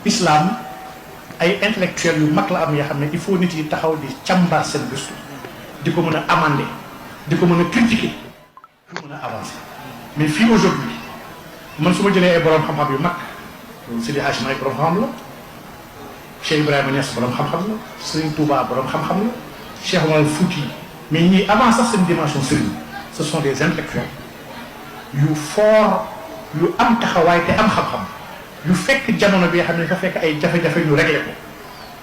islam ay intellectuels yu mag la am yoo xam ne il faut nit yi taxaw di càmbar seen gëstu di ko mën a amender di ko mën a critiquer pour mën a avancer mais fii aujourd'hui man su ma jëlee ay borom xam-xam yu mag Seydi Hadji Malick borom xam-xam la Cheikh Ibrahima Niass borom xam-xam la Serigne Touba borom xam-xam la Cheikh Omar Fouti mais ñii avant sax seen dimension Serigne ce sont des intellectuels yu fort yu am taxawaay te am xam-xam yu fekk jamono bi nga xam ne dafa fekk ay jafe-jafe ñu réglé ko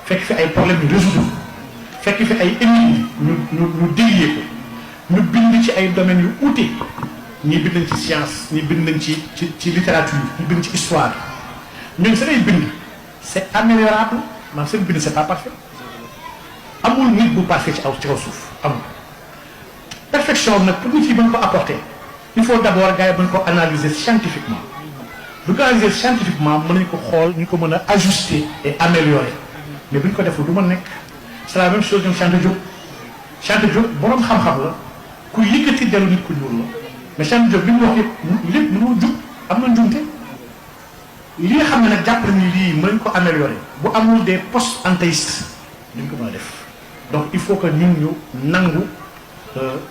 fekk fi ay problèmes ñu résoudre fekk fi ay ennemis ñu délier ko ñu bind ci ay domaines yu uute ñii bind nañ ci science ñii bind nañ ci littérature ñii bind ci histoire ñun seen ay bind c'est améliorable man seen bind c'est pas parfait amul nit bu parfait ci kaw suuf amul perfection nag pour nit yi mën ko apporter il faut d'abord gars yi mën ko analyser scientifiquement bu ko analyser scientifiquement mën nañ ko xool ñu ko mën a ajuster et améliorer mais bu ñu ko deful du ma nekk c'est la même chose ñoom Cheikh Diop borom xam-xam la ku yëkkati dellu nit ku ñuul la mais Cheikh Diop li mu wax lépp mënoo jub am na njuumte li nga xam ne nag jàpp nañu lii mën nañ ko améliorer bu amul des postes anthéistes duñ ko mën a def donc il faut que ñun ñu nangu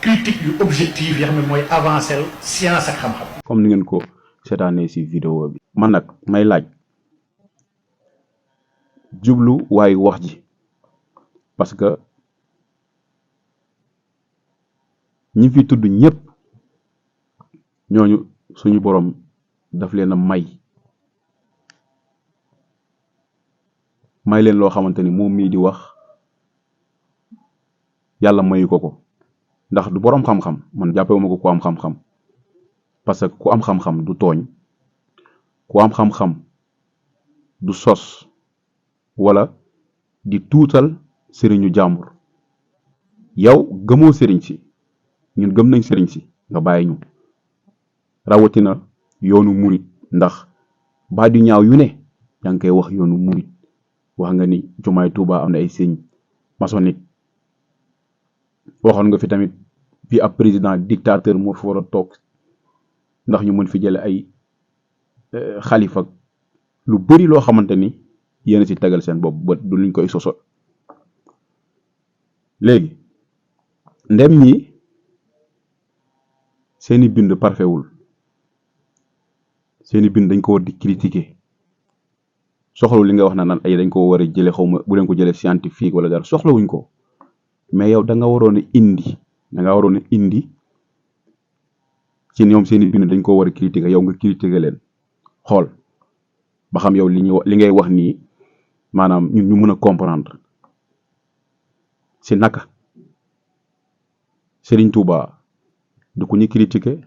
critique yu objective yoo xam ne mooy avancer science ak xam-xam. comme ni ngeen ko seetaanee ci vidéo bi. man nag may laaj jublu waaye wax ji parce que ñi fi tudd ñëpp ñooñu suñu borom daf leen a may leen loo xamante ni moom mii di wax yàlla mayu ko ndax du boroom xam-xam man jàppewuma ko ku am xam-xam parce que ku am xam-xam du tooñ ku am xam-xam du sos wala di tuutal sëriñu jàmbur yow gëmoo sëriñ si ñun gëm nañ sëriñ si nga bàyyi ñu rawatina yoonu murit ndax ba du ñaaw yu ne yaa ngi koy wax yoonu murit wax nga ni jumaay Tuuba am na ay signe maçonnique waxoon nga fi tamit fii ab président dictateur moo fi war a toog ndax ñu mën fi jële ay xalifa lu bari loo xamante ni yéen a ci tegal seen bopp ba du luñ koy sosol léegi ndem ñi seeni bind parfaitul seeni bind dañ ko war di critiquer soxlawu li nga wax naan ay dañ ko war a jële xawma bu leen ko jële scientifique wala dara soxlawuñ ko mais yow da nga waroon a indi ci ñoom seeni bind dañ ko war a critiquer yow nga critiquer leen xool ba xam yow li ngay wax nii maanaam ñun ñu mën a comprendre si naka Serigne Touba du ko ñu critiquer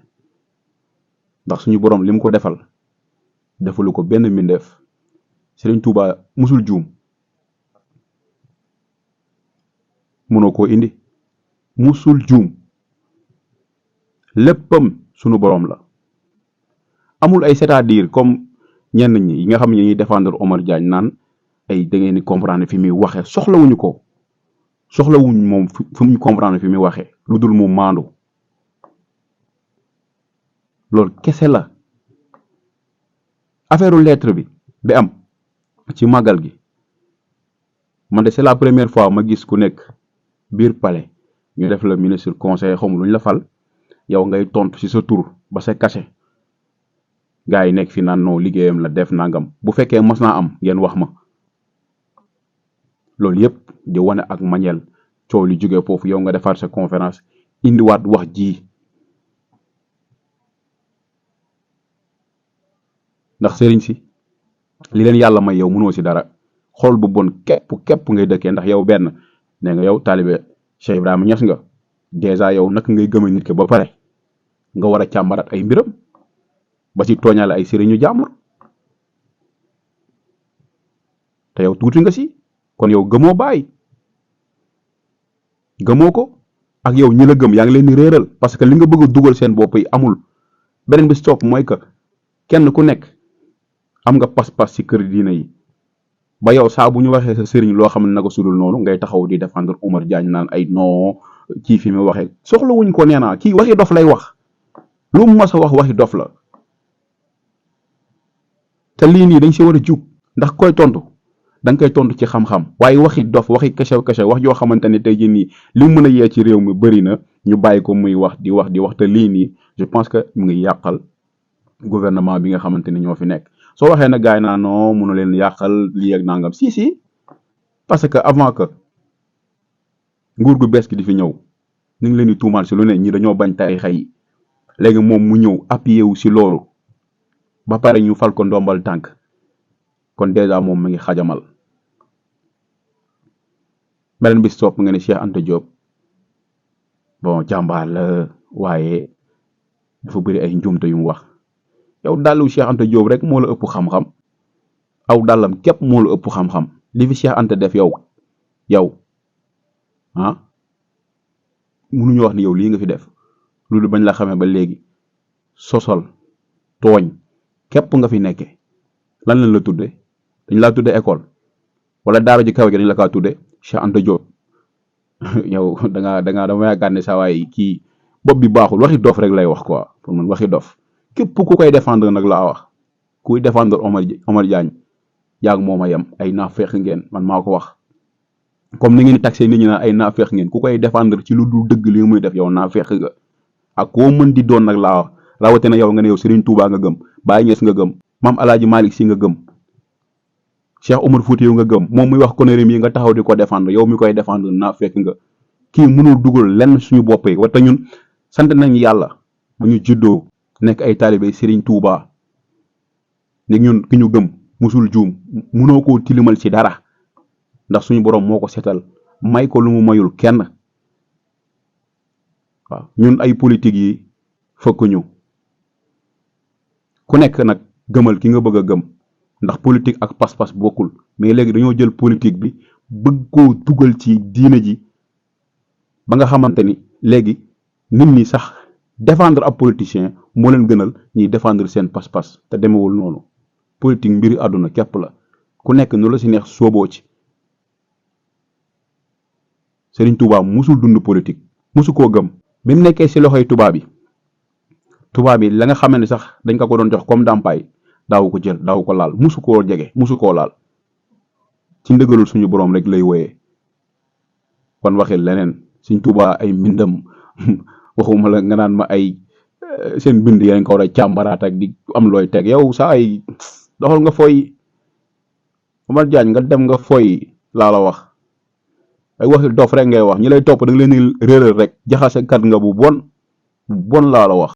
ndax suñu borom li mu ko defal defalu ko benn mbindeef Serigne Touba musul juum mënoo koo indi musul juum léppam sunu borom la amul ay c'est-à-dire comme ñenn ñi yi nga xam ne ñuy défendre Omar Diagne naan ay da ngeen di comprendre fi muy waxee soxlawuñu moom fi mu comprendre fi muy waxee lu dul mu maandu loolu kese la affaire lettre bi am ci màggal gi man de c'est la première fois ma gis ku nekk biir palais ñu def la ministre conseiller xamu luñ la fal yow ngay tontu ci sa tur ba sa cachet gars yi nekk fi naan non liggéeyam la def nangam bu fekkee mos naa am ngeen wax ma loolu yëpp di wane ak mañeel coow li jógee foofu yow nga defaat sa conférence indiwaat wax ji ndax sëriñ si li leen yàlla may yow mënoo si dara xool bu bon képp ngay dëkkee ndax yow benn nee nga yow taalibe Cheikh Ibrahima Niass nga dèjà yow naka ngay gëmee nit ke ba pare nga war a càmbaraat ay mbiram ba ci tooñaale ay sëriñu jàmbur te yow tuuti nga si kon yow gëmoo bàyyi gëmoo ko ak yow ñi la gëm yaa ngi leen di réeral parce que li nga bëgg a dugal seen bopp yi amul beneen bi stop mooy que kenn ku nekk am nga pas-pas ci kër diina yi ba yow saa bu ñu waxee sa sëriñ loo xam ne naka sudul noonu ngay taxaw di défendre Omar Diagne naan ay non kii fi mu waxee soxla wuñ ko nee naa kii waxi dof lay wax lu mu mos a wax waxi dof la te lii nii dañ si war a jug ndax koy tontu da nga koy tontu ci xam-xam waaye waxi dof waxi kesew kesew wax joo xamante ne tey jii nii li mu mën a yee ci réew mi bëri na ñu bàyyi ko muy wax di wax te lii nii je pense que mu ngi yàqal gouvernement bi nga xamante ni ñoo fi nekk soo waxee nag gars yi naa non mënu leen yàqal lii ak nangam si parce que avant que nguur gu bees gi di fi ñëw ñu ngi leen di tuumaal si lu ne ñi dañoo bañ tarixa yi léegi moom mu ñëw appuyé wu si loolu ba pare ñu fal ko ndombal tànk kon dèjà moom mu ngi xajamal beneen bis topp nga ne Cheikh Anta Diop bon jàmbaar la waaye dafa bëri ay njuumte yu mu wax yow dàllu Cheikh Anta Diop rek moo la ëpp xam-xam aw dàllam képp moo la ëpp xam-xam li fi Cheikh Anta def yow mënuñu wax ni yow lii nga fi def loolu bañ la xamee ba léegi sosol tooñ képp nga fi nekke lan lañ la tudde dañ laa tudde école wala daara ji kaw gi dañ la kaa tudde Cheikh Anta Diop yow dama yaakaar ne saa waay kii bopp bi baaxul waxi dof rek lay wax quoi pour man waxi dof képp ku koy défendre nag laa wax kuy défendre Omar Diagne yaag moom a yem ay naafeq ngeen man maa ko wax comme ni ngeen di taxé nit ñi naan ay naafeq ngeen ku koy défendre ci lu dul dëgg li muy def yow naafeq nga ak koo mën di doon nag laa wax rawatina yow nga ne yow Serigne Touba nga gëm Baye Niass nga gëm Maam Alaaji Malick Sy nga gëm Cheikh Omar Fouti yow nga gëm moom muy wax conneries yi nga taxaw di ko défendre yow mi koy défendre naafeq nga kii mënul dugal lenn suñu bopp yi wata ñun sant nañ yàlla bu ñu juddoo nekk ay taalibe Serigne Touba ne ñun ki ñu gëm musul juum mënoo koo tilimal ci dara ndax suñu borom moo ko setal may ko lu mu mayul kenn waaw ñun ay politique yi fëkk ñu ku nekk nag gëmal ki nga bëgg a gëm ndax politique ak pas-pas bokkul mais léegi dañoo jël politique bi bëgg koo dugal ci diine ji ba nga xamante ni léegi nit ñi sax défendre ab politicien moo leen gënal ñuy défendre seen pas-pas te demewul noonu politique mbiri àdduna képp la ku nekk nu la si neex sooboo ci Serigne Touba musul dund politique musu koo gëm bi mu nekkee si loxoy tubaab yi la nga xam ne sax dañ ko doon jox comme ndàmpaay daawu ko jël daawu ko laal musu koo jege musu koo laal ci ndëgalul suñu borom rek lay woyee kon waxee leneen Serigne Touba ay mbindam waxuma la nga naan ma ay seen bind yeneen ko war a càmbaraat ak di am looy teg yow saa ay doxal nga fooy Omar Diagne nga dem nga fooy laa la wax ay waxi dof rek ngay wax ñi lay topp da nga leen di réeral rek jaxase kat nga bu bon laa la wax